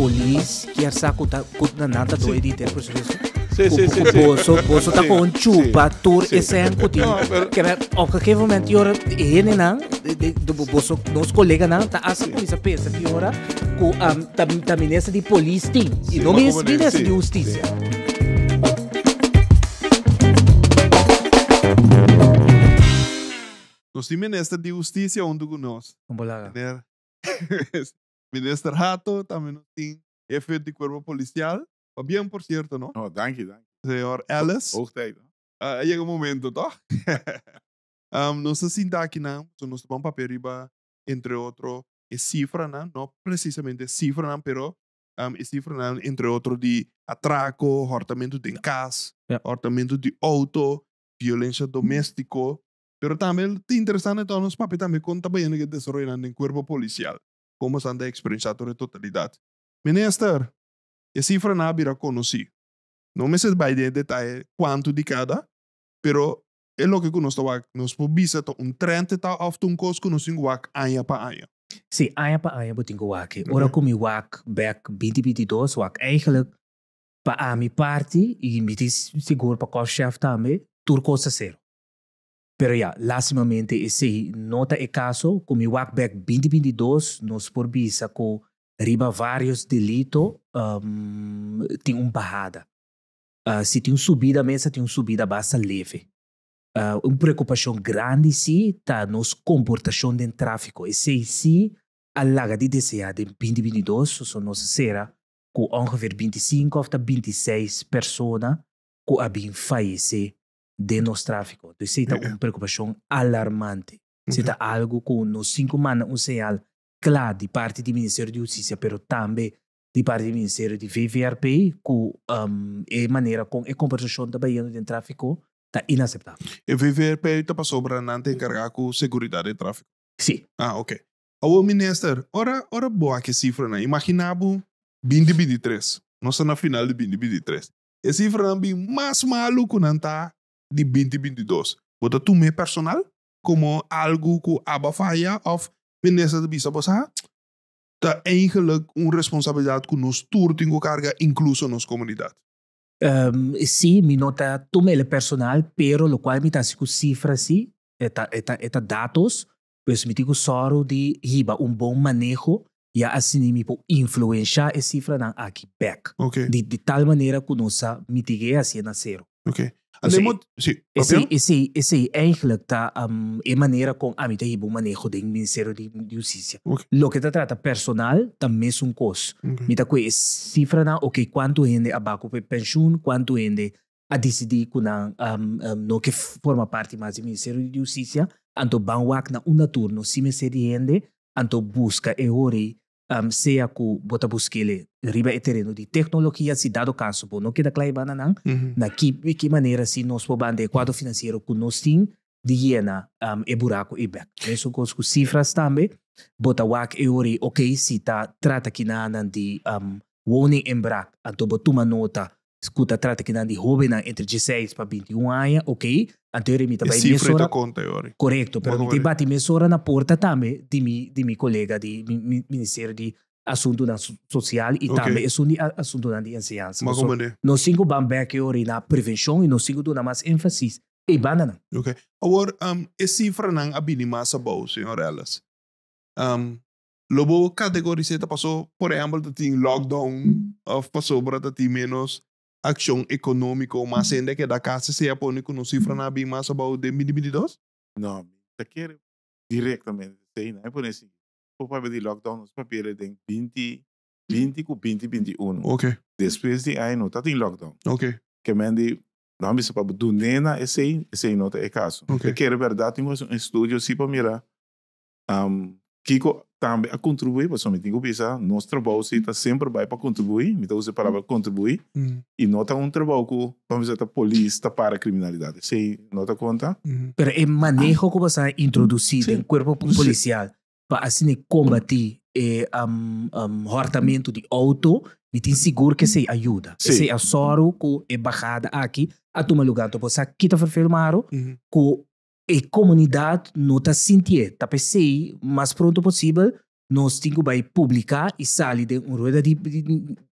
Polis kier sa ku ta ku na nan ta doe di ter presupuesto. Sí, sí, sí, sí. Boso, boso ta Sí, kon chupa sí, tur sí. esen ku tin. No, pero- Ke men, op een gegeven moment die ora hendenan, de, de, de, boso, nos coleganan ta hasta Sí. kuminsa pensa die ora ku um, ta, ta minister di polis tin. I Sí, no maar mis como nee, minister sí, di hustisia. Nos tin minister di hustisia huntu ku nos. Kon bo laga? Meneer Minister Hato, tambe nos tin hefe di cuerpo policial. Pabien por cierto, no? No, danki, danki. Señor Ellis. Hoog tijd, no? A yega un momento, toch? Nos ta sinta akinan, so nos ta ban papia riba, entre otro, e cifranan, no precisamente e cifranan, pero e cifranan, entre otro, di atraco, hortamento den cas, hortamento di auto, violencia domestico. Pero tambe ta interesante toch nos papia tambe con ta bayendo e desaroyonan den cuerpo policial, como esnan ta experiencia tur e totalidad. Minister, e cifranan a bira conoci. No mester bai den e detaye cuanto di cada, pero e loke cu nos ta wak, nos por bisa ta un trend ta of ta un cos cu nos tin cu wak aña pa aña. Si, aña pa aña bo tin cu wak. Ora cu mi wak bek binti binti dos, wak eigenlijk pa ami parti, y mi tin sigur pa Korpschef tambe, tur cos ta cero. Pero ya, lastimamente esey no ta e caso. Cu mi wak bek binti binti dos, nos por bisa cu riba varios delito tin un bahada. Si tin un subida mester tin un subida basta leve. Un preocupacion grandi si ta nos comportacion den trafico. Esey si a laga di desea den binti binti dos, so nos a cera cu ongeveer 25 of ta 26 persona cu a bin fayece den nos tráfiko. Dus esei ta un preokupashon alarmante. Esei ta algu ku nos tin ku manda un señal kla di parti di Ministerio di Hustisia pero tambe di parti di Ministerio di VVRP ku e manera kon e komportashon ta bayendo den tráfiko ta inaseptabel. E VVRP ta pasobra nan ta enkargá ku seguridat den tráfiko? Sí. Ah, oke. Awor Minister, ora ora bo wak e sifranan, imaginá bo binti binti tres, nos ta na final di binti binti tres. E sifranan bin mas malu ku nan ta di binti binti dos. Bo ta tuma e personal komo algu ku aba faya òf minister ta bisa bo sa ta eigenlik un responsabilidat ku nos tur tin ku karga inkluso nos komunidat? Sí, mi no ta tuma el personal, pero lokual mi ta hasi ku sifra sí, e ta e ta e ta datos, pues mi tin ku sòru di hiba un bon maneho Ya asina mi por influensha e sifranan aki bek. Ok. Di, di tal manera ku nos sa mitig'é hasié na sero. Ok. Esei, Andemo, sí, esei, papia? esei, esei eigenlijk ta e manera kon ami ta hiba un maneho den Ministerio di, di Hustisia. Ok. Loke ta trata personal ta mesun kos. Ok. Mi ta kue e sifranan, ok, kuantu hende a bako pa e penshun, kuantu hende a disidí ku nan no ke forma parti mas di Ministerio di Hustisia, anto ban wak na unda tur no si mester di hende, anto buska e hori sea ku bo ta busk'el riba e tereno di teknologia, si dado kaso bo no keda kla e banda nan, na ki ki manera si nos por banda e kuadro finansiero ku nos tin di yena e buraku ei bek. Mesun kos ku sifras tambe, bo ta wak e hori ok si ta trata kinanan di woninginbraak, anto bo tuma nota ku ta trata kinan di hóbennan entre dieseis pa bintiun aña, ok, anto e mi ta E bai sifra mesora. ta konta e ora. Korekto, pero mi ta bati mesora na porta tambe di mi di mi kolega di mi ministerio di Asuntunan Sosial i tambe esun di Asuntunan di Enseñansa. Ma Pasobra komende. nos tin ku ban bèk e ora na prevenshon i nos tin ku duna mas énfasis ei bandanan. Ok. Awor, e sifranan a bini mas abou, señor Ellis. Lo bo categoris'é ta paso por ehempel ta tin lockdown of pasobra ta tin menos accion economico mas hende a keda casa esei a pone cu nos cifranan a bin mas abou den binti binti dos? No, mi ta kere directamente esei nan. E pone si por papia di lockdown nos papia den binti binti cu binti binti uno. Despues di ai no ta tin lockdown. Ke men di nan bisa pa bo dun'é na esei, esei no ta e caso. Ta kere berdad tin un estudio si pa mira Kiko tambe a kontribuí? Pasobra mi tin ku bisa, nos trabou si ta semper bai pa kontribuí, mi ta usa e palabra kontribuí, i no ta un trabou ku, bam bisa, ta polis ta para kriminalidat. Esei no ta konta. Pero e maneho ku boso a introdusí den kuerpo polisial pa asina kombatí e hòrtamentu di outo, mi tin sigur ku esei a yuda. Esei a sòru ku e bahada aki a tuma lugá. Anto bo sa kita ferfelu maro ku E komunidat no ta sintié. Ta p'esei mas pronto posibel nos tin ku bai publiká i sali den un rueda di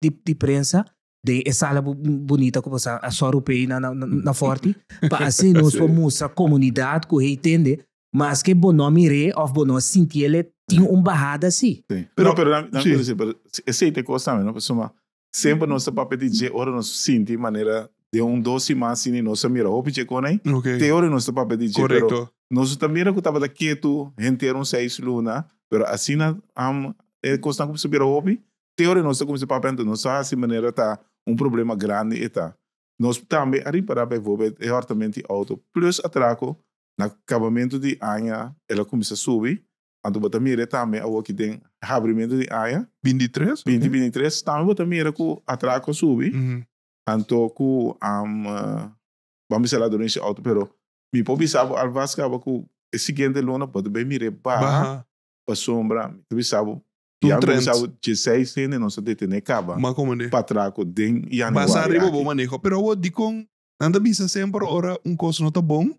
di di prensa den e sala bunita ku bo sa a sòru p'ei na na Forti pa asina nos por mustra komunidat ku hey tende maske bo no a mir'é òf bo no a sintiel tin un bahada si. Pero no, pero nan sí. Pero esei ta e kos tambe no pasobra semper nos ta papia di dje ora nos sinti manera den un dos siman asina i nos a mira hopi dje kon ei te ora nos ta papia di dje pero nos ta mira ku tabata ketu henter un seis luna pero asina e kosnan kuminsa bira hopi te ora nos ta kuminsa papia anto nos ta hasi manera ta un problema grandi e ta. Nos tambe a ripará bijvoorbeeld e hòrtament di outo plus atrako na kabamentu di aña el a kuminsa subi anto bo ta mira tambe awoki den habrimentu di aña 23? 2023 tambe bo ta mira ku atrako a subi anto ku ban bisa ladronisia di outo pero mi por bisa bo alvast kaba ku e siguiente luna bo ta bay mira e baha pasobra mi ta bisa bo Un trend. Ya 16 hende nos a detene kaba. Ma como de? Pa atraco den januari Basa riba aki. bo maneho. Pero awor dikon nan ta bisa semper ora un kos no ta bon,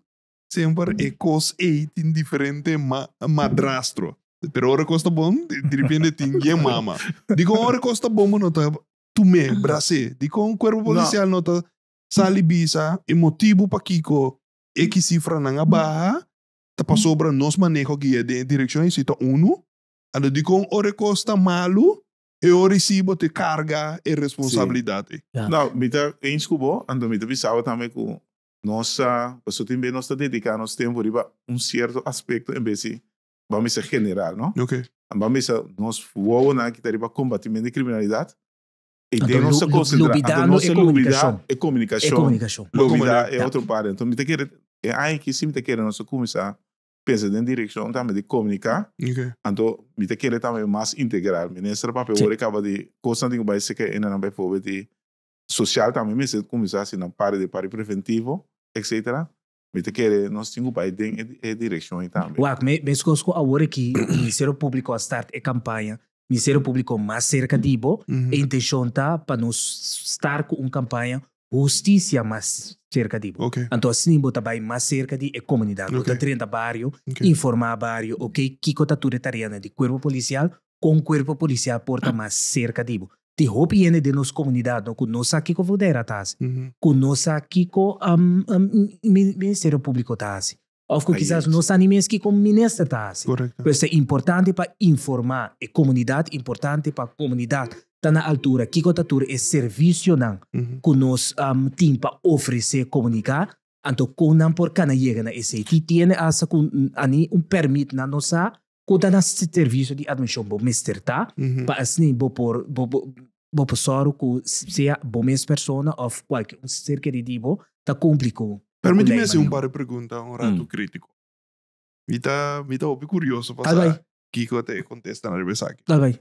semper e kos ei tin diferente ma madrastro. Pero ora kos ta bon, di repente tin yen mama. Dikon ora kos ta bon bo no ta tum'é, bras'é? Dikon cuerpo policial no ta sali bisa e motibu pakiko e ki sifranan a baha ta pasobra nos maneho guia den e direkshon ei si ta unu? Anto dikon ora e kos ta malu, e ora i si bo te karga e responsabilidat ei. No, mi ta eens ku bo, anto mi ta bisa bo tambe ku nos sa, pasobra tin bes nos ta dediká nos tempu riba un sierto aspekto en bes di ban bisa general, no? Ok. Ban bisa nos wowonan aki ta riba kombatimento di kriminalidat i Anto den nos ta konsentrá, anto lubidando nos e ta lubidá komunikashon. e E komunikashon, komunikashon. lubidá e otro parti. Anto mi ta kere e aña aki si mi ta kere nos ta kuminsá pensa den direccion tambe di comunica, anto mi ta kere tambe mas integral. Minister papia worde caba di cosnan tin cu bay seca enanan bijvoorbeeld di social tambe mester cuminsa haci nan parti di parti preventivo etcetera. Mi ta kere nos tin cu bay den e direccion ey tambe. Wak, mescos cu awor aki Ministerio Publico a start e campaña Ministerio Publico mas cerca di bo, e intencion ta pa nos start cu un campaña Husticia mas cerca di bo. Anto asina bo ta bay mas cerca di e comunidad. Bo ta drenta bario, informa bario, ok, kico ta tur e tareanan di cuerpo policial, con cuerpo policial por ta mas cerca di bo. Tin hopi hende den nos comunidad no cu no sa kico Vodera ta haci, cu no sa kico Ministerio Publico ta haci, of cu kisas no sa ni mes kico minister ta haci. Pues ta importante pa informa e comunidad, importante pa comunidad ta na altura kico ta tur e servicionan cu nos tin pa ofrece comunica, anto con nan por cana yega na esey. Ti tiene hasta cu ani un permit nan no sa cu ta na servicio di admision bo mester ta pa asina bo por bo por sòru ku sea bo mes persona òf kualke un ser kerí di bo ta kumpli ku Permiti mi lei hasi un maneho. par di pregunta un ratu kritiko. Mi ta mi ta hopi kurioso pa Tal sa bai. kiko ta e kontestanan riba esaki. Tal bai.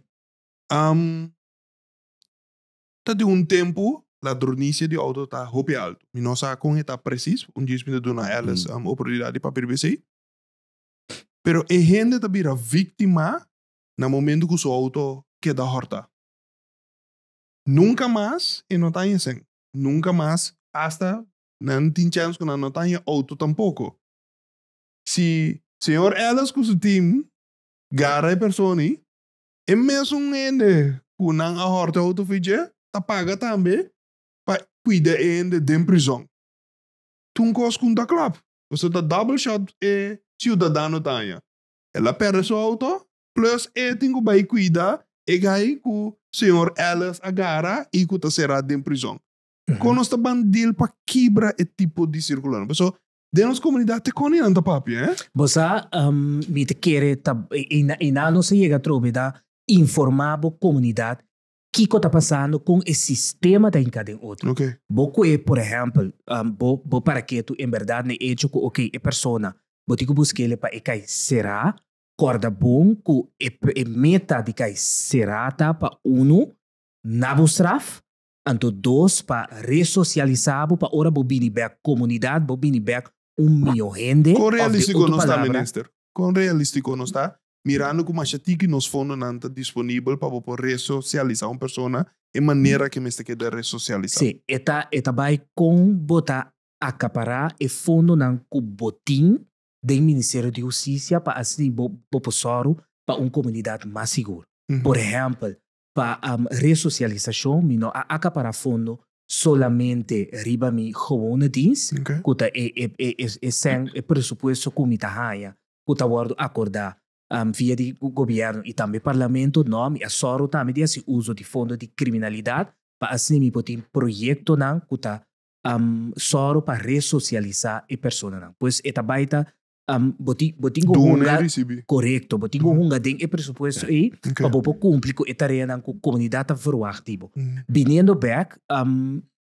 Ta di un tempu ladronisia di outo ta hopi altu. Mi no sa kon e ta presis, un djis mi ta duna Alice oportunidat di papia riba esei. Pero e hende ta bira víktima na momento ku su outo keda hòrtá. Nunka mas e no ta haña sèn. Nunka mas, asta nan tin chèns ku nan no ta haña outo tampoko. Si señor Ellis ku su team gara e persona ei, e mesun hende ku nan a hòrta e outo for dje ta paga tambe pa kuida e hende den prizòn. Ta un kos ku no ta klòp. Pasobra ta double shot e siudadano ta haña. El a pèrdè su outo Plus e tin cu bay cuida e guy cu señor Ellis a gara y cu ta cera den prison. Con nos ta ban deal pa kibra e tipo di circulonan? Paso den nos comunidad te con nan ta papia, eh? Bo sa, mi ta kere ta, e nan nos a yega atrobe ta informa bo comunidad kico ta pasando con e sistema ta hinca den otro. Bo cue, por ehempel, bo, bo paraketu en berdad na e hecho cu ok, e persona bo tin cu busquele pa e cay cera, Kòrda bon ku e e meta di kai será ta pa unu, na bo straf, anto dos pa resosialisá bo pa ora bo bini bèk komunidat bo bini bèk un mihó hende Kon òf den realístiko otro nos ta, palabra. Minister? Kon realístiko nos ta, mirando ku masha tiki nos fondonan ta disponibel pa bo por resosialisá un persona e manera ke mester keda resosialisá? Sí, e ta e ta bai kon bo ta akapará e fondonan ku bo tin den Ministerio di Hustisia pa asina bo bo por sòru. pa un komunidat mas sigur. Por ehèmpel, pa resosialisashon mi no a akapará fondo solamente riba mi gewone dienst, ku ta e e e sèn, e presupuesto ku mi ta haña ku ta wòrdu akordá via di gobièrnu i tambe parlamento. No, mi a sòru tambe di hasi uso di fondo di kriminalidat pa asina mi por tin proyektonan ku ta sòru pa resosialisá e personanan. Pues e ta bai ta bo tin bo tin ku Duna hunga i risibí. korekto, bo tin ku hunga den e presupuesto ei pa bo por kumpli ku e tareanan ku komunidat ta verwagt di bo. Biniendo bèk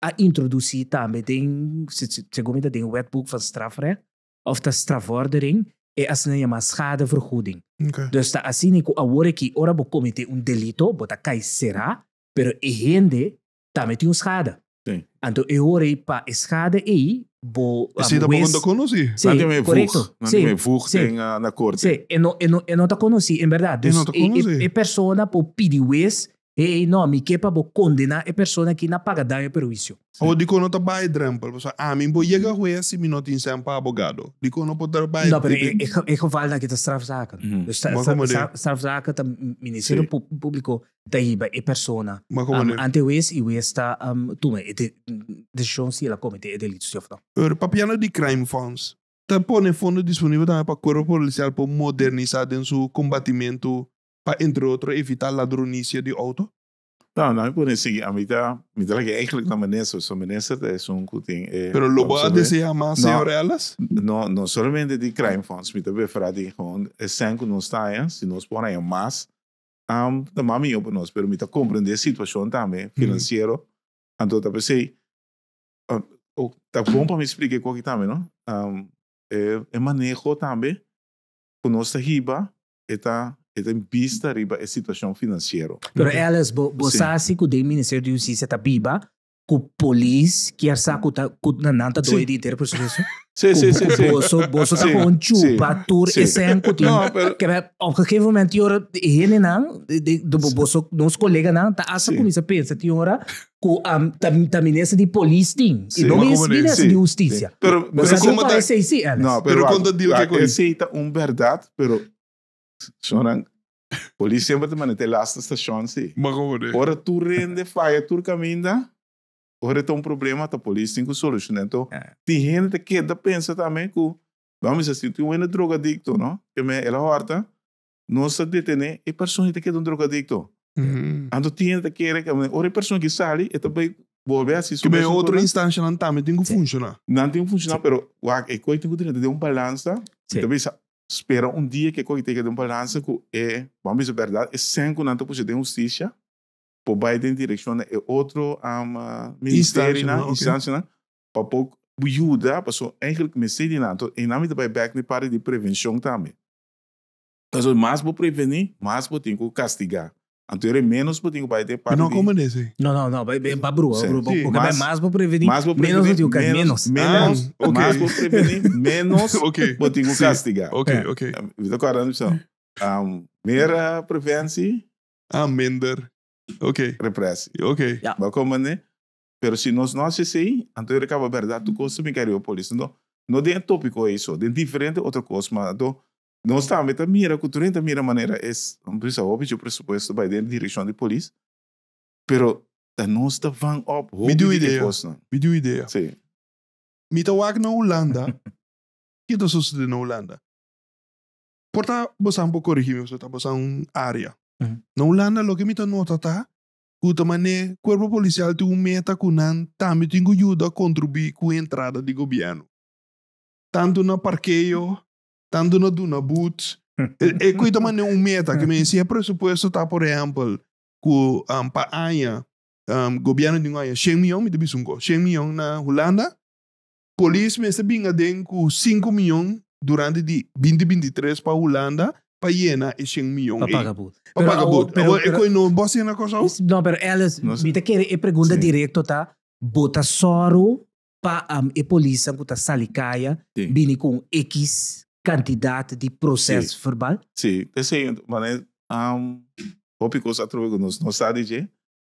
a introdusí tambe den, segun mi ta den Wetboek van Strafrecht òf ta Strafvordering, e asina yamá schadevergoeding. Dus ta asina ku awor aki ora bo kometé un delito bo ta kai será, pero e hende tambe tin un schade. Sí. Anto e ora ei pa e schade ei bo Esei tampoco no ta conoci. Sí, Nan tin e correcto. voeg. Nan Sí, tin e voeg sí. den na corte. Sí, e no, e no, e no ta conoci en berdad. E Dus no ta e, e, conoci. e persona por pidi huez, hey, no, mi ke pa bo condena e persona aki na paga daño perhuicio. Awor dikon no ta bai drempel? Pasobra ami bo yega huez si mi no tin sèn pa abogado. Dikon no por ta bai? No, pero e, e, e geval nan aki ta strafzaken. Dus Maar como de? strafzaken ta Ministerio Sí. Publico ta hiba e persona Maar como de? ante huez y huez ta tuma e decision si el a comete e delito si of no. Pero papiando di crime funds, ta pone fondo disponibel tambe pa cuerpo policial por modernisa den su combatimentu pa entre otro evita ladronicia di auto? No, no mi pone sigui. Ami ta, mi ta laga eigenlijk na minister. So minister ta esun ku tin e. Pero lo bo a desea mas, No. señor Ellis? No, no solamente di crime funds. Mi ta befra di gewoon e sèn ku nos ta haña, si nos por haña mas, ta mas mihó pa nos. Pero mi ta komprendé e situashon tambe finansiero. Anto ta p'esei, ta bon pa mi splika e koki tambe, no? E maneho tambe ku nos ta hiba e ta e ta en bista riba e situacion financiero. Pero Alice, bo, bo Sí. sa si ku den Ministerio di Hustisia ta biba ku polis kier sa ku ta ku na nan ta Sí. doe di henter proceso? Sí, sí, sí, sí. Boso, boso ta Sí, gewoon sí, chupa tur sí. e sen ku tin. No, pero Ke op een gegeven moment die ora de hendenan, de boso nos coleganan ta hasta Sí. kuminsa pensa die ora ku ta, ta minister di polis tin. Sí. I no Maar mis como de- minister sí, di hustisia. pero Bo sa Pero como ku ta- parece sí, Alice. No, Pero pero con ta deal wak, ke con- esei ta un berdad, pero Sonan, polis semper ta manda te laatste station, sí. Maar como de? Ora tur rende falla tur caminda, ora ta un problema, ta polis tin ku soluciona. Enton, Ja. tin hende ta keda pensa tambe ku, vamos a decir, tin un hende drogadicto, no? Ke me, el a horta, nos ta detene, e persona ta keda un drogadicto. Anto tin hende ta kere ke, ora e persona ki sali, e ta bay bolbe hasi su Ke me mesun otro cosa. instancianan tambe tin ku funciona. Nan tin ku funciona, pero wak, e koe tin ku drenta den un balansa. Sí. Ta bisa, spera un dia ke koe tin un balansa ku e, ban bisa berdad, e sen ku nan ta pushi den hustisia, por bai den direkshon na e otro ministerionan, Instancianan, ok. instancianan, pa por yuda, paso eigenlijk mester di nan. Anto, e nan mi ta bai bek na e parti di prevenshon tambe. Pasobra mas bo prevení, mas bo tin ku kastigá. Anto era menos bo tin ku bai den parti No di como dese. No, no, no, ba ba brua, Sí. brua, Sí. porque Mas- mas bo prevení, mas bo menos bo prevení, tin ku menos, menos. menos, Ah, ok. mas bo prevení, menos Ok. bo tin ku Sí. kastigá. Ok, Ja. ok. Mi ta kòrda mi meer preventie, Ah, minder. Ok. repressie. Ok. Ja. Bo komprendé? Pero si nos no hasi esei, anto e kaba bèrdat tur kos ta bin kariba polis. Anto, no den e tópiko ei so, den diferente otro kos, ma anto nos tambe ta mira ku tur hende ta mira manera es, bo bisa hopi dje presupuesto bai den direkshon di polis, pero ta nos ta van op Mi hopi di un di e idea. kosnan. Mi di un idea. Sí. Mi ta wak na Hulanda. Ki ta sosode na Hulanda? Por ta bosan por korigi mi, pasobra ta bosan un área. Na Hulanda loke mi ta nota ta ku ta manera kuerpo polisial tin un meta ku nan tambe tin ku yuda kontribuí ku entrada di gobièrnu. Tantu na parkeo, tantu na duna but. E e ku ta manera un meta ke men si e presupuesto ta por ehèmpel ku pa aña gobièrnu tin ku haña shen mion, mi ta bisa un kos, shen mion na Hulanda, polis mester bin aden ku sinku mion durante di binti binti tres pa Hulanda pa yena e shen mion Pa ei. paga but. Pa Pero paga awor, but. pero, Awor e pero, koe no bo hasi na Kòrsou? no, pero Alice, No sé. mi ta kere e pregunta Sí. directo ta, bo ta sòru pa e polisnan ku ta sali kaya Sí. bini ku un X kantidat di proses Sí. verbal? Sí, p'esei, manera, hopi kos atrobe ku nos no sa di dje.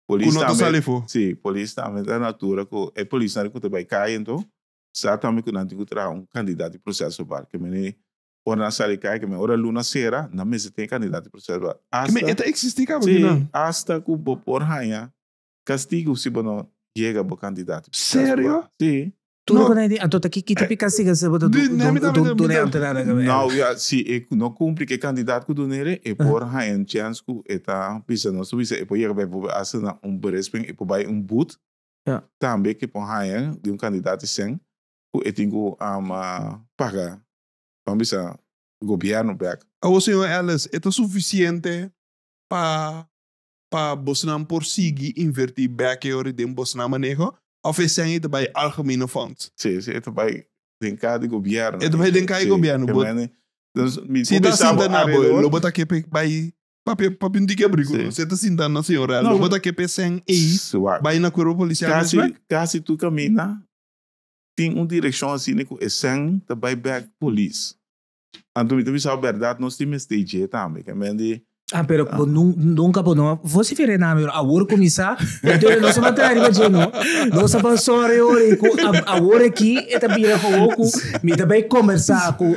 Ku Polis no ta tambe, sali afó. sí, polis tambe ta natura ku e polisnan ku ta bai kaya enton, sa tambe ku nan tin ku traha un kantidat di proseso verbal. Ke mene Ora nan sali kai, ke men ora luna sera, nan mester tin e kandidat di proseso. Ke Hasta, men e ta eksistí kaba sí, kinan? hasta ku bo por haña kastigu si bo no yega bo kandidat di proseso. Serio? Sí. Tur No. ku nan di, anto ta ki ki tipo kastigo se bo ta Di, nee, mi ta- mi ta- mi duna e ta- ambtenaar nan? Nou ja, si e no kumpli ku e kandidat ku dun'e, e por haña un chèns ku e ta bisa nos ta bisa e por yega bijvoorbeeld hasta na un beresping, e por bai un boet Ja. tambe ku e por haña di un kandidat di sèn ku e tin ku paga, ban bisa, gobièrnu bèk. Awor señor Ellis, e ta sufisiente pa pa bosnan por sigui invertí bèk e ora den bosnan maneho òf e sèn ei ta bai algemene fonds? Sí, sí, e ta bai den ka di gobièrnu. E ta bai den ka di gobièrnu. Sí, Bo, dus mi si ta por bisa bo sinta na bo, alrededor. lo bo ta ke p'e bai papia papia un tiki abrí ku Sí. nos. Si ta sinta na señor Ellis, No, lo bo ta ke p'e sèn ei Suak. bai na kuerpo polisial mes Kasi, bèk? kasi tur kaminda tin un direkshon asina ku e sèn ta bai bèk polis. Anto mi ta bisa bo bèrdat nos tin mester dje tambe. Ke men di. Ah, pero bo nunca bo no vocifera nada, pero awor cuminsa, entonces nos a mata riba dje no. Nos a ban sorry ora cu awor aki e ta bira gewoon cu mi ta bay conversa cu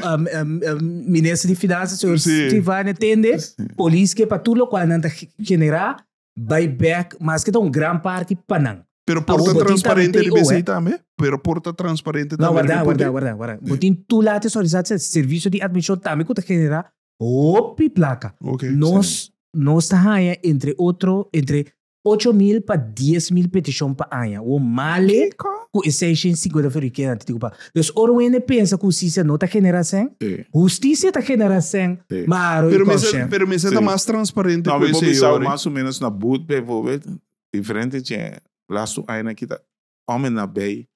minister di finanzas, señor Sylvania Tende, polis ke pa tur locual nan ta genera bay bek, maske ta un gran parti pa nan. Pero por ta transparente riba esei tambe? Pero por ta transparente No, tambe warda, riba e warda, punto? warda, warda. Bo tin tur lati organisatie, servicio di admision tambe cu ta genera hopi placa. Ok. Nos, nos ta haya entre otro, entre 8000 pa 10.000 peticion pa aña. Wo male Kiko? cu e 650 verikeernan ta tin cu paga. Dus ora un hende pensa cu husticia no ta genera cen, Sí. husticia ta genera cen, Sí. maar Pero e mester, conscien. pero mester ta Sí. mas transparente No, cu mi por esei, bisa ori. mas o menos na boot bijvoorbeeld, diferente dje lastu añanan aki ta homen na bay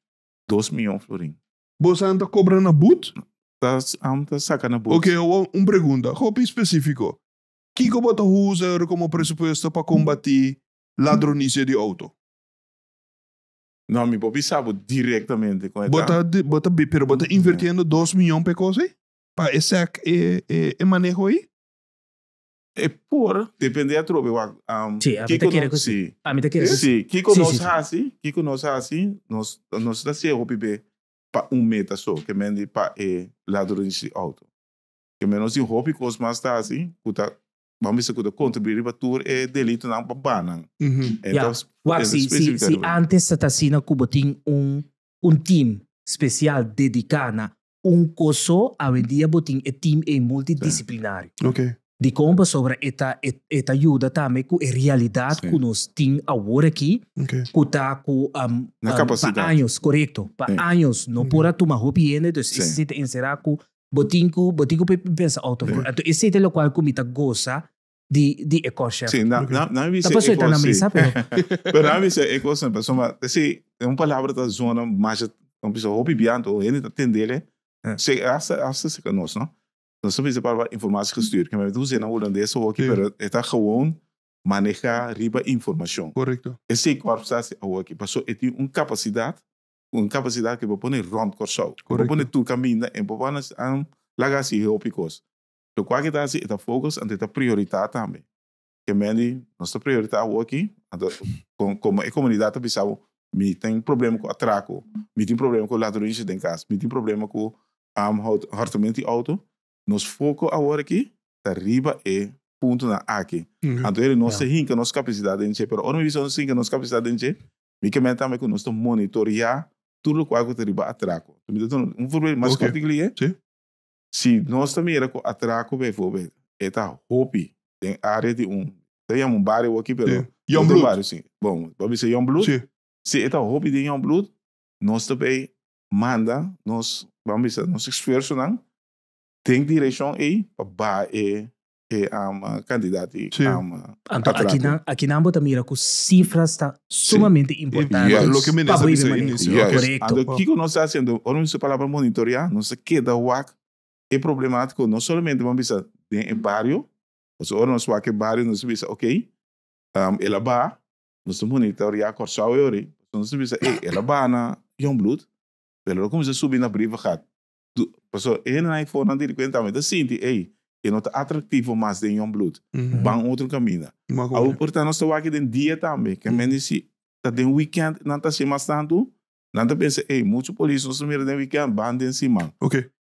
2 miyon florin. Boso ta cobra na boot? Ta, am ta saca na boot. Ok, awor un pregunta, hopi specifico. Kiko bo ta usa ora como presupuesto pa combati ladronicia di auto? No, mi por bisa bo directamente con e Bo ta. ta, bo ta, pero bo ta invirtiendo 2 miyon pa e cos ei? Pa e sec e, e, e maneho ei? E por depende atrobe wak. Um, Sí, a mi ta kiko kere no, ku sí. sí. A mi ta kere ku sí. Sí, kiko Sí, nos sí, sí. hasi, kiko nos hasi, nos nos ta hasi hopi be pa un meta so, ke men di pa e ladronis di auto. Ke men nos tin hopi kos mas ta hasi ku ta ban bisa ku ta kontribuí riba tur e delitonan pa banan. Ja, Entonces, wak, e si, si, spesifika si riba. antes ta asina ku bo tin un, un team spesial dediká na un kos so, awendia bo tin e team ei multidisiplinario. Ok. Dikon? Pasobra e ta e e ta yuda tambe ku e realidat Sí. ku nos tin awor aki, Ok. ku ta ku Na pa kapasidat. años, korekto, pa Sí. años no por a tuma hopi hende, dus Sí. esei ta enserá ku bo tin ku bo tin ku pensa out of Sí. Anto esei ta lokual ku mi ta gosa di di e kòshèf. Sí, na Ok. na na mi Ta bisa pasobra e e ta na kos, sí. mesa, pero Pero na mi bisa e kos, pasobra sí, un palabra ta zona masha, un bisa hopi biantu, hende ta tendele. Sí, hasta hasta cerca nos, no? Nos ta bisa palabra informatiegestuurd. Ke men ta usa na hulandes awoki, Sí. pero e ta gewoon maneha riba informacion. Correcto. Esey korps ta haci awoki, paso e tin un capacidad, un capacidad ke bo pone rond Corsou. Bo Correcto. pone tur caminda en bo pone an laga haci hopi cos. Locual ke ta haci e ta focus anto e ta priorita tambe. Ke men di nos ta priorita awoki, anto como e comunidad ta bisa bo mi tin problema cu atraco, mi tin problema cu ladronisia den cas, mi tin problema cu hortamento di auto, nos foco awor aki ta riba e puntonan aki. Anto eri nos ta hinca nos capacidad den dje, pero ora mi bisa nos hinca nos capacidad den dje, mi ke men tambe cu nos ta monitorea tur locual cu ta riba atraco. Mi ta duna un voorbeeld mas cortico liye. Si nos ta mira cu atraco bijvoorbeeld e ta hopi den area di un, ta yama un bario aki pero no ta un bario si. Bon, bo bisa Jongbloed? Si e ta hopi den Jongbloed, nos ta bay manda nos, ban bisa, nos esfuerzonan den direccion ey pa baha e e cantidad di Anto atraco. akinan, akinan bo ta mira cu cifras ta sumamente importante Yes. Loke pa minister bo bisa maneho. inicio. Juist. Correcto. Anto kico nos ta haciendo? Ora mi usa palabra monitorea, nos ta keda wak e problematico no solamente ban bisa den e bario, pasobra ora nos wak e bario nos ta bisa ok, el a baha, nos ta monitorea Corsou e ora ei, nos ta bisa ey el a baha na Jongbloed, pero el a cuminsa subi na Brievengat. Pasobra e hendenan ei for nan di cuenta mi ta sinti ey e no ta atractivo mas den Jongbloed, ban otro caminda. Awor por ta nos ta wak den dia tambe, ke men di si ta den weekend nan ta haci mas tanto, nan ta pensa ey mucho polis nos ta mira den weekend, ban den siman.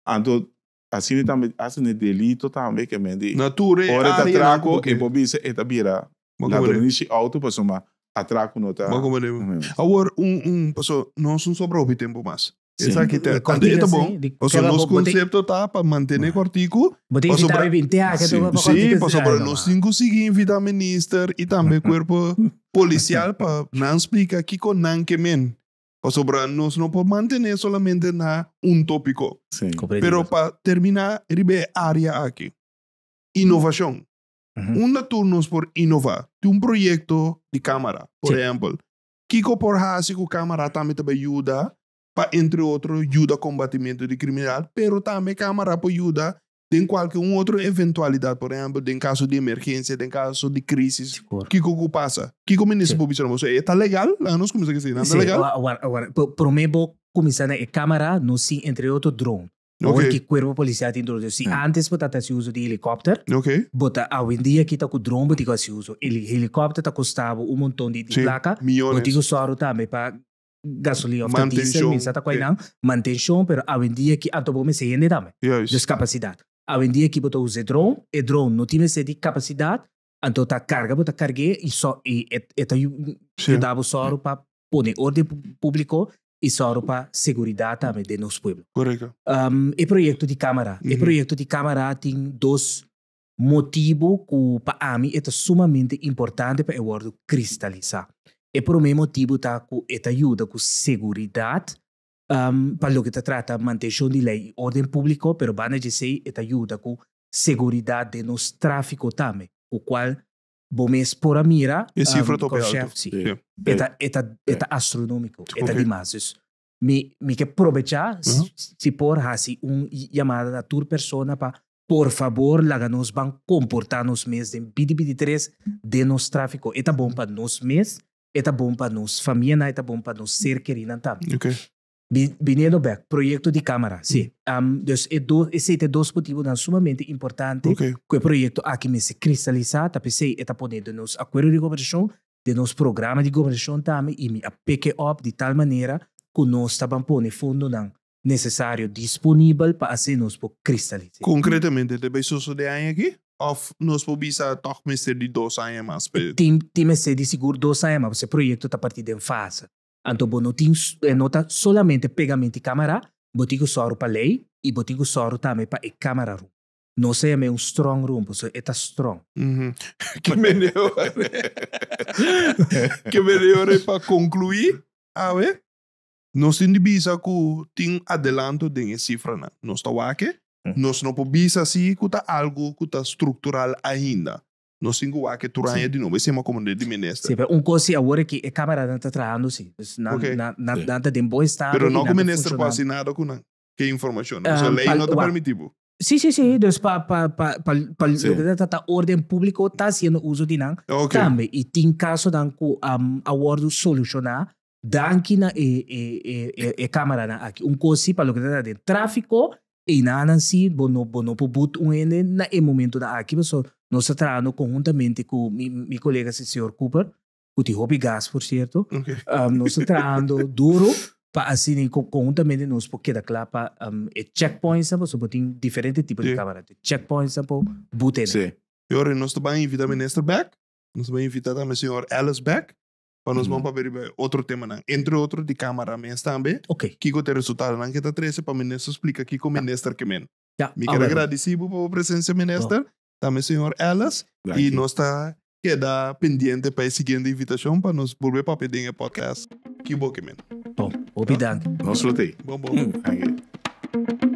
Anto. Asina tambe hasta na delito tambe ke men di Na tur e ora e ta áreanan ku atrako bo e ke. por bisa e ta bira Bo komprendé. ladronishi outo pasobra atrako no ta. Bo komprendé. Awor un un paso nos no sobra hopi tempu mas. Sí. Esaki ta Kòrtiku e ta bon. así, di Paso keda nos bo- bo te- konsepto ta pa mantené kòrtiku. Bo te invitá Pasobra mi bin te aki Sí. pa Sí, kòrtiku pasobra así. nos tin ku sigui invitá minister i tambe kuerpo polisial pa nan splika kiko nan ke men. Pasobra nos no por mantené solamente na un tópiko. Sí. Comprendí. Pero pa terminá riba e área aki, inovashon. Unda tur nos por inová? Tin un proyekto di kámara, por ehèmpel. Kiko por hasi ku kámara tambe ta bai yuda pa entre otro yuda kombatimentu di kriminal, pero tambe kámara por yuda den kualke un otro eventualidat, por ehèmpel den kaso di emergensia, den kaso di krísis, Sigur. kiko ku pasa? Kiko minister Sí. por bisa nos? E ta legal? Laga nos kuminsá ku esei, nan ta Sí, legal? awor, awor, promé bo kuminsá na e kámara, nos tin entre otro drone. Awor Ok. ki kuerpo polisial tin drone. Si antes bo ta hasi uso di helikòpter, Ok. bo ta awendia kita ku drone bo tin ku hasi uso. Helikòpter ta kosta bo un monton di Sí, plaka. Bo millones. tin ku sòru tambe pa gasolina of ta diesel, Mantenshon, mi sa ta kua sí. nan. Mantenshon, pero awendia ki anto bo mester hende tambe. Juist. Dus kapasidat. Awendia ki bo ta usa e drone, e drone no tin mester di kapasidat, anto ta karga bo ta karg'é i so i e e ta Sí. yuda bo sòru pa pone orden públiko i sòru pa seguridat tambe den nos pueblo. Korekto. E proyekto di kámara. E proyekto di kámara tin dos motibu ku pa ami e ta sumamente importante pa e wòrdu kristalisá. E promé motibu ta ku e ta yuda ku seguridat pa loke ta trata mantenshon di lei i órden públiko, pero banda di esei e ta yuda ku seguridat den nos tráfiko tambe, ku kual bo mes por a mira. E sifra ta hopi altu. Sí. E ta, e ta, e ta astronómiko, e ta dimas. Dus mi, mi ke probechá si por hasi un yamada na tur persona pa por fabor laga nos ban komportá nos mes den 2023 den nos tráfiko. E ta bon pa nos mes, e ta bon pa nos famianan, e ta bon pa nos ser kerinan tambe. Biniendo bek, proyekto di kámara, sí. Dus e dos, esei ta e dos motibunan sumamente importante ku e proyekto aki mester kristalisá, ta p'esei e ta pone den nos akuerdo di gobernashon, den nos programa di gobernashon tambe i mi a pick e op di tal manera ku nos ta ban pone fondonan nesesario disponibel pa asina nos por kristalis'é. Konkretamente ta bay sosode aña aki of nos por bisa tog mester di dos aña mas pa e. Tin tin mester di sigur dos aña mas pasobra e proyekto ta parti den fase. Anto bo no tin e no ta solamente pegamento di kamara, bo tin ku sòru pa lei i bo tin ku sòru tambe pa e kamara room. Nos a yam'é un strong room pasobra e ta strong. Ke meneo ke meneo pa konkluí awe? Nos tin di bisa ku tin adelanto den e sifranan. Nos ta wak e. Nos no por bisa si ku ta algu ku ta struktural ainda. Nos tin ku wak e tur aña di nobo. Esei mi a komprendé di minister. Sí, pero un kos si awor aki e kameranan ta trahando si. Dus nan, nan, nan, nan ta den bon estado Pero i no nan ku ta minister por funshonando. hasi nada ku nan, ku e informashon. Pasobra lei no ta permití bo. Sí, sí, sí. Dus pa, pa, pa, pa, pa loke ta trata orden públiko ta hasiendo uso di nan tambe. I tin kasonan ku a wòrdu solushoná Danki na e e e e e camaranan aki. Un cos si pa loke ta trata den trafico, einanan si bo no bo no por but un hende na e momentonan aki pasobra nos ta trahando conhuntamente cu mi mi colega señor Cooper, cu tin hopi gas por cierto. Nos ta trahando duro pa asina conhuntamente nos por keda cla pa e checkpointsnan pasobra bo tin diferente tipo di camara. Checkpointsnan por but hende. E ora nos ta ban invita minister bek, nos ta ban invita tambe señor Ellis bek. Pa nos ban papia riba e otro temanan, entre otro di Cámara mes tambe. Kiko ta e resultadonan ke ta trese pa minister splika kiko minister ke men. Mi ker a gradisi bo pa bo presencia minister, tambe señor Ellis, y nos ta keda pendiente pa e siguiente invitacion pa nos bolbe papia den e podcast Ki Bo Ke Men. Bon, hopi danki. Nos lo tei. Bon bon. Danki.